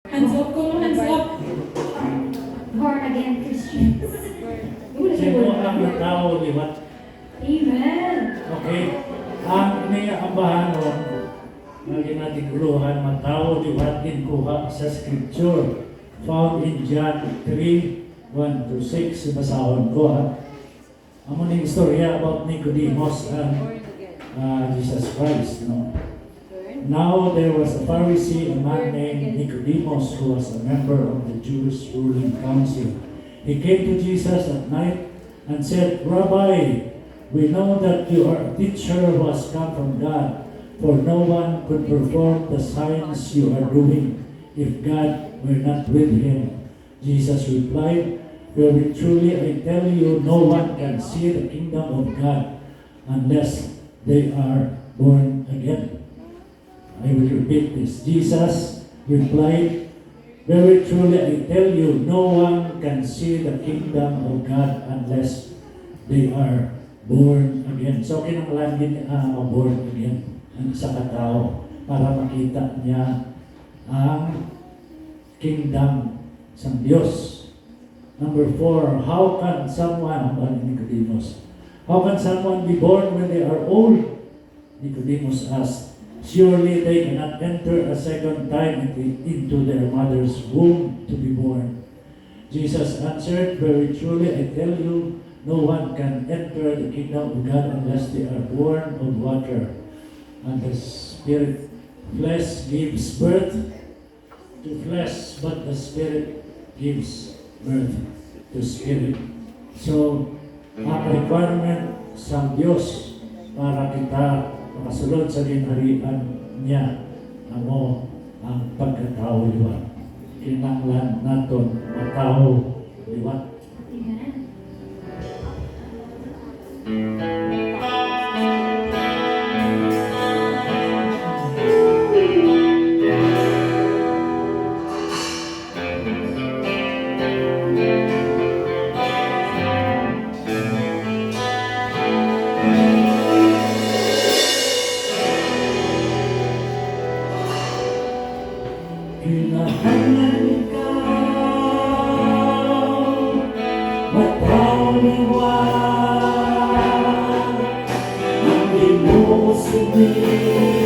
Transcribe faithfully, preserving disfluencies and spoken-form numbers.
Hands up, come on, hands up. Born again Christians. Wala siya Sino born ang again. Natawo liwat? Amen. Okay. Ang niya ambahanon nga ginatiguruhan, matawo liwat, ginkuha sa scripture found in John three, one to six. Basahon ko, ha. Amo ning istorya about Nicodemus and, uh, Jesus Christ, no? Now there was a Pharisee, a man named Nicodemus, who was a member of the Jewish ruling council. He came to Jesus at night and said, "Rabbi, we know that you are a teacher who has come from God, for no one could perform the signs you are doing if God were not with him." Jesus replied, "Very truly I tell you, no one can see the kingdom of God unless they are born again." I will repeat this. Jesus replied, "Very truly I tell you, no one can see the kingdom of God unless they are born again." So, kinahanglan gid, ah, ma-born again ang isa ka tawo para makita niya ang kingdom sang Dios. Number four, how can someone, hambal ni Nicodemus, how can someone be born when they are old? Nicodemus asked, "Surely they cannot enter a second time into, into their mother's womb to be born." Jesus answered, "Very truly I tell you, no one can enter the kingdom of God unless they are born of water and the Spirit. Flesh gives birth to flesh, but the Spirit gives birth to spirit." So, ang requirement sa Dios para kita makasulod sa ginharian niya amo ang pagkatawo liwat. Kinahanglan naton matawo liwat. Amen. Kinahanglan ikaw matawo liwat. Ang Ginoo subli